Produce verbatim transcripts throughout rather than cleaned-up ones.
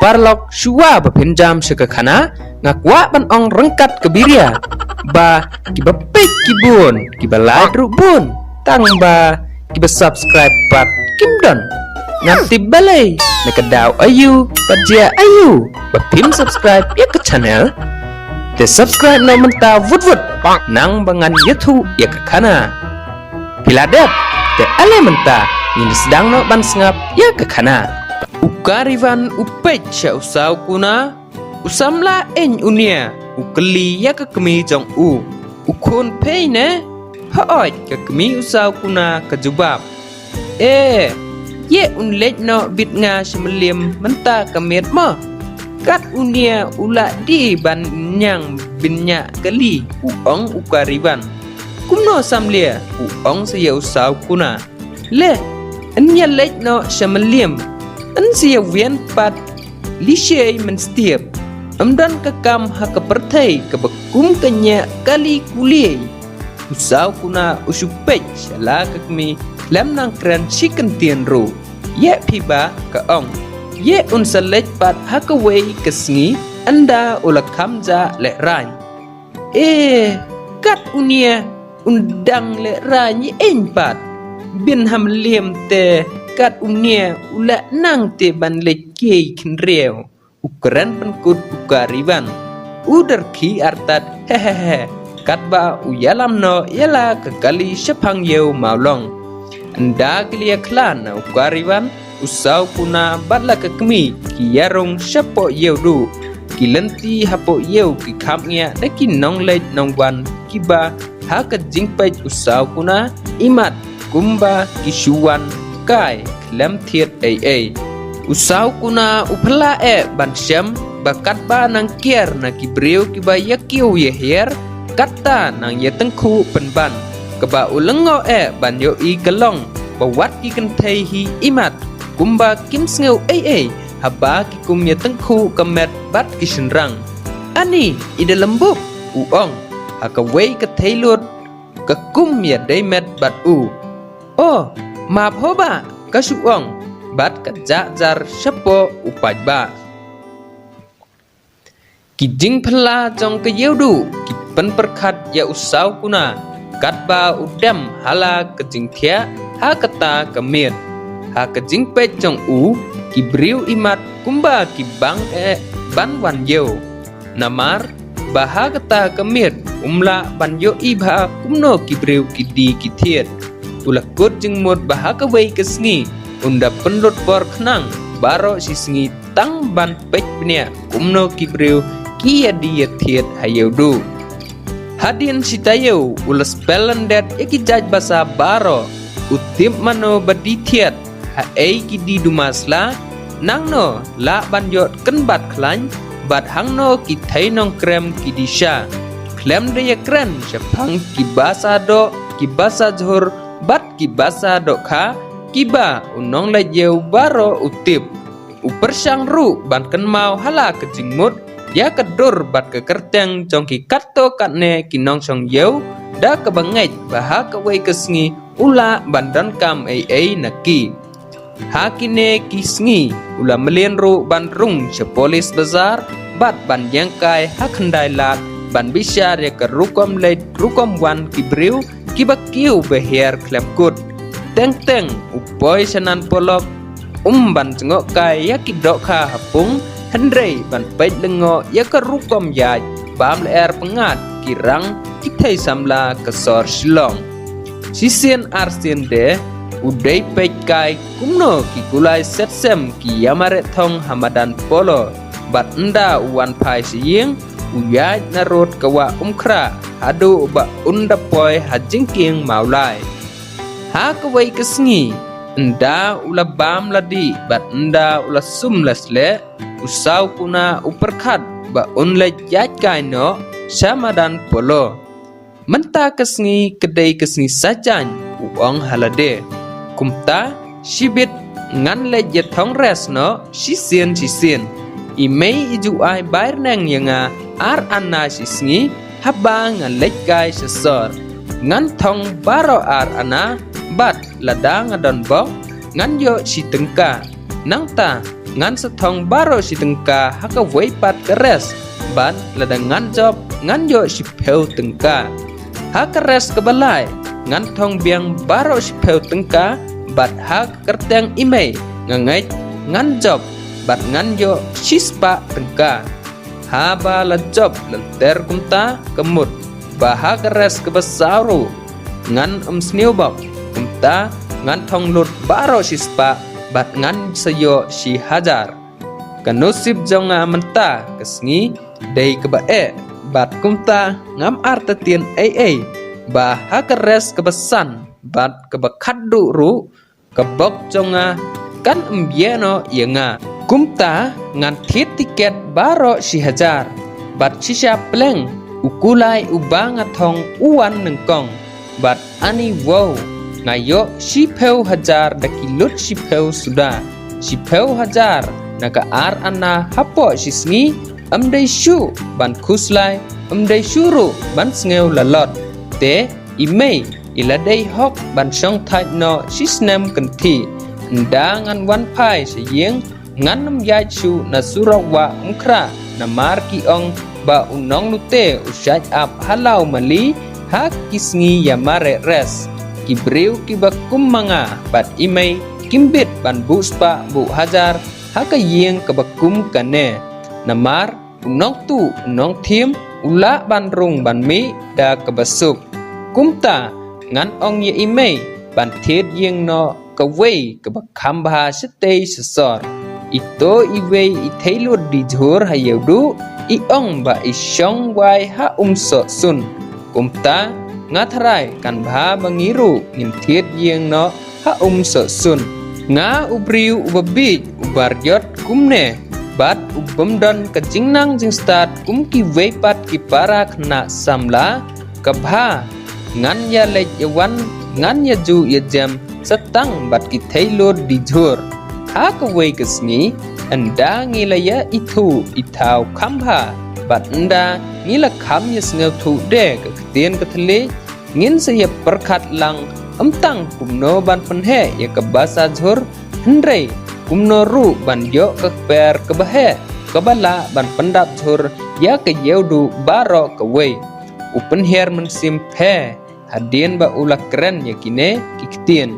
paralok, shuwa ba phin jam sha ka khana, nga kwah ban ong ryngkat ka biria ba kiba peit ki bun, kiba lait ruh bun, tang ba kiba subscribe pat kim don. Ngam tip balei, na ka daw aïu bad jia aïu ba phim subscribe ïa ka channel. Te subscribe noh mynta vut vut, nang ba ngan ïathuh ïa ka khana. Phi la dep? Te ale mynta ngin sdang noh ban sngap ïa ka khana. U Karivan u peit sha u Saw Kuna, u samla ïeng u nia, u kylli ïa ka kmie jong u. U khun phi ne? Hooid, ka kmie u Saw Kuna ka jubab. E, ïe un leit noh bit nga sha Mylliem mynta ka miet mo. Kat u nia u la die ban ñiang bynñiah kali, u ong u Karivan. Kumno samla, u ong sa ïa u Saw Kuna. Le, yn ïa leit noh sha Mylliem, yn sa ïa win pat lishai mynstep. Ym don ka kam ha ka pyrthei kaba kum ka ñiah kali kuliei. U Saw Kuna u shu peit sha la ka kmie khlem nang kren shi kyntien ruh. Ïe phi ba, ka ong. Ïe un sa leit pat ha kawei ka sngi, ynda u la kham jah lehraiñ. E, kat u nia un dang lehraiñ ïeng pat. Bit ha Mylliem te kat u nia u la nang te ban leit kiei khynriew. U kren pynkut u Karivan. U dyrkhie artat, he he he. Katba u ïalam noh ïa la ka kali shaphang ïew mawlong. Ynda ki la ïa khlad na u Karivan, u Saw Kuna bad la ka kmie ki ïa rung shapoh ïew duh. Ki lynti hapoh ïew, ki khapngiah da ki nongleit nongwan kiba ha ka jingpeit u Saw Kuna imat kumba ki shu wan kai khlem thied ei ei. U Saw Kuna u pyrla eh ban shem ba katba nang kiar na ki briew kiba ïa kiew ïa hiar, katta nang ïa tyngkhuh pynban. Kaba u lyngngoh eh ban ïohi ka long ba wat ki kynthei hi imat kumba kim sngew ei ei haba ki kum ïa tyngkhuh ka met bad ki shynrang. Ani, i da lembuk, u ong, ha kawei ka theilut ka kum ïa dei met bad u. O, map ho bah, ka shu ong bad ka jah jar shapoh u paidbah. Ki jingphylla jong ka ïew duh ki pynpyrkhat ïa u Saw Kuna katba u dem ha la ka jingthiah ha kata ka miet. Ha ka jingpeit jong u, ki briew imat kumba ki bang eh ban wan ïew. Namar ba ha kata ka miet um lah ban ïohi bha kumno ki briew ki die ki thied. U la kut jingmut ba ha kawei ka sngi un da pynlut por khnang baroh shi sngi tang ban peit bniah kumno ki briew ki ïa die ïa thied ha ïew duh. Hadien shi taïew u la spell lyndet ïa ki jait basa baroh, u tip mano ba die thied, haei ki die duma sla, nangno lah ban ïoh kynbat khlaiñ, bad hangno ki thei nongkrem ki die sha. Khlem da ïa kren shaphang ki basa doh, ki basa jhur, bad ki basa dohkha, kiba u nongleit ïew baroh u tip. U pyrshang ruh ban kynmaw ha la ka jingmut ïa ka dur bad ka kyrteng jong ki katto katne ki nongshong ïew, da kaba ngeit ba ha kawei ka sngi u lah ban donkam ei ei na ki. Ha kine ki sngi u la mlien ruh ban rung sha Police Bazar bad ban ïeng kai ha Khyndai Lad ban bishar ïa ka rukom leit rukom wan ki briew kiba kiew ba hiar khlem kut. Teng teng u poi sha Nan Polok, um ban jngoh kai ïa ki dohkha ha pung, hynrei ban peit lyngngoh ïa ka rukom ïaid bam lyer pyngngad ki rang ki thei samla ka sor Shillong. Shisien arsien de u dei peit kai kumno ki kulai set sem ki ïamareh thong ha madan polo, bad ynda u wan phai sha ïing u ïaid na rud ka wah Umkhrah haduh ba un da poi ha jingkieng Mawlai. Ha kawei ka sngi, ynda u la bam la dih bad ynda u la sum la sleh, u Saw Kuna u pyrkhat ba un leit ïaid kai noh sha madan polo. Mynta ka sngi ka dei ka sngi saitjaiñ, u ong ha lade. Kumta, shibit ngan leit ïa thong rest noh shisien shisien. I mei i ju ai bai rneng ïa nga ar ana shi sngi, haba ngan leit kai sha sor. Ngan thong baroh ar ana, bad lada nga don bok ngan ïoh shi tyngka. Nangta ngan sa thong baroh shi tyngka ha kawei pat ka rest, bad lada ngan jop ngan ïoh shiphew tyngka. Ha ka rest kaba lai ngan thong biang baroh shiphew tyngka, bad ha ka kyrteng i mei nga ngeit ngan jop bad ngan ïoh shispah tyngka. Haba la jop lynter kumta ka mut ba ha ka rest kaba saw ruh ngan ym sniew bok, kumta ngan thong lut baroh shispah bad ngan sa ïoh shi hajar. Ka nusip jong nga mynta ka sngi dei kaba eh, bad kumta ngam artatien ei ei ba ha ka rest kaba san bad kaba khatduh ruh ka bok jong nga kan ym beh noh ïa nga. Kumta ngan thied tiket baroh shi hajar bad shisha pleng u kulai uba nga thong u wan nyngkong. Bad ani wow, nga ïoh shiphew hajar da ki lut shiphew suda. Shiphew hajar na ka ar ana hapoh shi sngi, ym dei shuh ban khuslai, ym dei shuh ruh ban sngew lalot. Te i mei i la dei hok ban shong thait noh shi snem kynthih. Ynda ngan wan phai sha ïing ngan ym ïaid shuh na surok wah Umkhrah, namar ki ong ba u nonglute u shait ap ha Lawmali ha ki sngi ïa mareh rest. Ki briew kiba kum ma nga bad i mei kim bit ban buh spah buh hajar ha ka ïing kaba kum kane. Namar u nongtuh u nongthiem u lah ban rung ban mih da kaba suk. Kumta ngan ong ïa i mei ban thied ïing noh kawei kaba kham bha shatei sha sor. I to iwei i thei lut dijhur ha Ïewduh, i ong ba i shong wai ha Umsohsun. Kumta nga tharai kan bha ba ngi ruh ngin thied ïing noh ha Umsohsun. Nga u briew uba bieit uba riot kumne bad u bym don ka jingnang jingstad kum kiwei pat ki para khynnah samla, ka bha ngan ïa leit ïa wan, ngan ïa ju ïa jem sa tang bad ki thei lut dijhur. Ha kawei ka sngi ynda ngi la ïa ithuh ithaw kham bha bad ynda ngi la kham ïa sngewthuh de ka ktien ka thylliej, ngin sa ïa pyrkhat lang ym tang kumno ban pynheh ïa kaba sa jhur, hynrei kumno ruh ban ïoh ka kper kaba heh kaba lah ban pyndap jhur ïa ka Ïewduh baroh kawei. U pynhiar mynsiem pher hadien ba u la kren ïa kine ki ktien.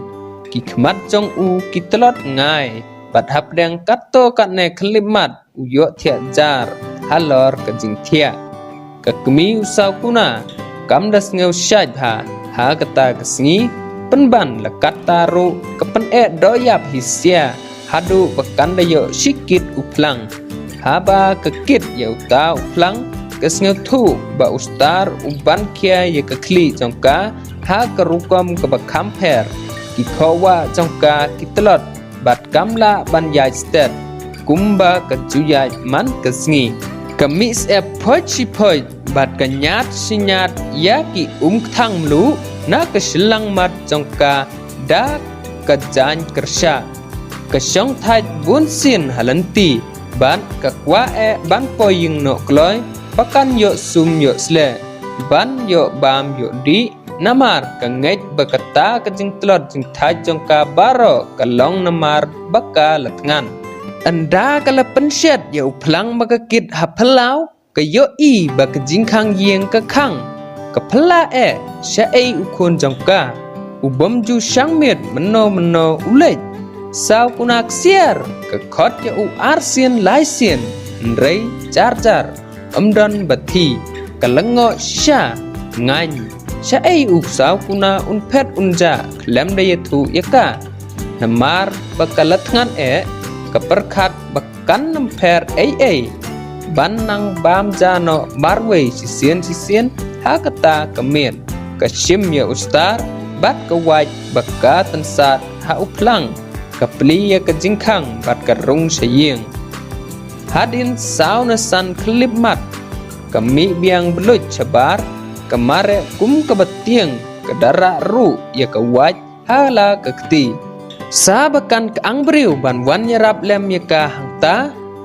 Ki khmat jong u ki tlot ngai bad hapdeng katto katne khyllipmat u ïoh thiah jar halor ka jingthiah. Ka kmie u Sawkuna kam da sngew shait bha ha kata ka sngi, pynban la katta ruh ka pyneh doh ïap hi sia haduh ba kan da ïoh shi kit u phlang. Haba ka kit ïa uta u phlang, ka sngewthuh ba u Star u ban khia ïa ka khlieh jong ka ha ka rukom kaba kham pher. Ki khohwah jong ka ki tlot bad kam lah ban ïaid stet kumba ka ju ïaid man ka sngi. Ka mih syep phoit shi phoit bad ka ñiad shi ñiad ïa ki um kthang mluh na ka shyllangmat jong ka da ka jaiñ kyrshah. Ka shong thait bun sien ha lynti bad ka kwah eh ban poi ïing noh kloi ba kan ïoh sum ïoh sleh, ban ïoh bam ïoh dih, namar ka ngeit ba kata ka jingtlot jingthait jong ka baroh ka long namar ba ka la thngan. Ynda ka la pynshet ïa u phlang ba ka kit ha phyllaw, ka ïohi ba ka jingkhang ïing ka khang. Ka phylla eh shaei u khun jong ka. U bym ju shang miet mynno mynno u leit. Sawkuna ksiar, ka khot ïa u arsien laisien, hynrei jar jar ym don ba thi. Ka lyngngoh shisha, ngaiñ. Shaei u Sawkuna un phet un jah khlem da ïathuh ïa ka. Namar ba ka la thngan eh, ka pyrkhat ba kan ym pher ei ei ban nang bam ja noh marwei shisien shisien ha kata ka miet. Ka shim ïa u Star bad ka wait ba ka tynsat ha u phlang. Ka plie ïa ka jingkhang bad ka rung sha ïing. Hadien saw ne san khyllipmat, ka mih biang bluit shabar, ka mareh kum kaba tieng, ka da rah ruh ïa ka wait ha la ka kti. Sa ba kan ka ang briew ban wan ïarap lem ïa ka hangta,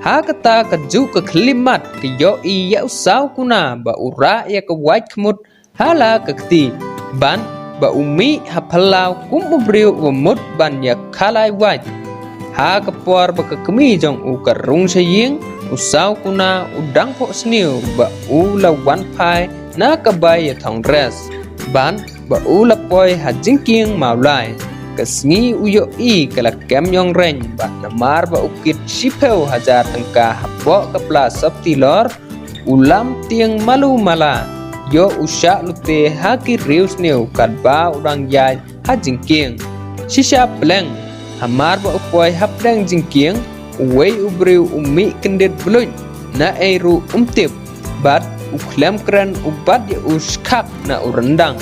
ha kata ka juh ka khyllipmat ka ïohi ïa u Sawkuna ba u rah ïa ka wait khmut ha la ka kti, bad ba u mih ha phyllaw kum u briew uba mut ban ïa khalai wait. Ha ka por ba ka kmie jong u ka rung sha ïing, u saw kuna u dang phohsniew ba u la wan phai na ka bai ïa thong dress. Bad ba u la poi ha jingkieng mawlai. Ka sngi u ïohi ka la kem ïong reng bad namar ba u kit shiphew hajar tyngka hapoh ka pla sopti lor, u lam tieng malu mala, ïoh u shah lute ha ki riew sniew katba u dang ïaid ha jingkieng. Shisha pleng, hamar ba u poi hapdeng jingkieng, uwei u briew u mih kyndit bluit na ei ruh um tip, bad u khlem kren u bat ïa u shkhak na u ryndang.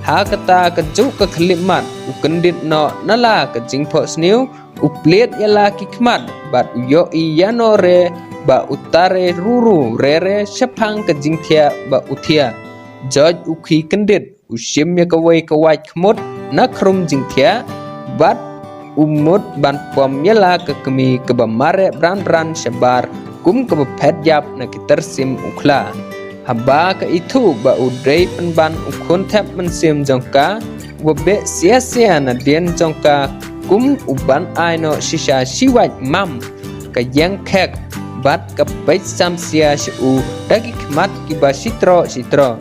Ha kata ka juh ka khyllipmat u kyndit noh na la ka jingphohsniew, u plied ïa la ki khmat bad u ïohi ïa no re ba u tare ruru re re shaphang ka jingthiah ba u thiah. Joit u khie kyndit u shim ïa kawei ka wait khmut na khrum jingthiah bad u mut ban pom ïa la ka kmie kaba mareh bran bran shabar kum kaba phet ïap na ki tyrsim u khla. Haba ka ithuh ba u dei pynban u khun thep mynsiem jong ka, uba beh sia sia nadien jong ka kum u ban ai noh shisha shi wait mam, ka ïeng khek bad ka peit samsia sha u da ki khmat kiba shi troh shi troh.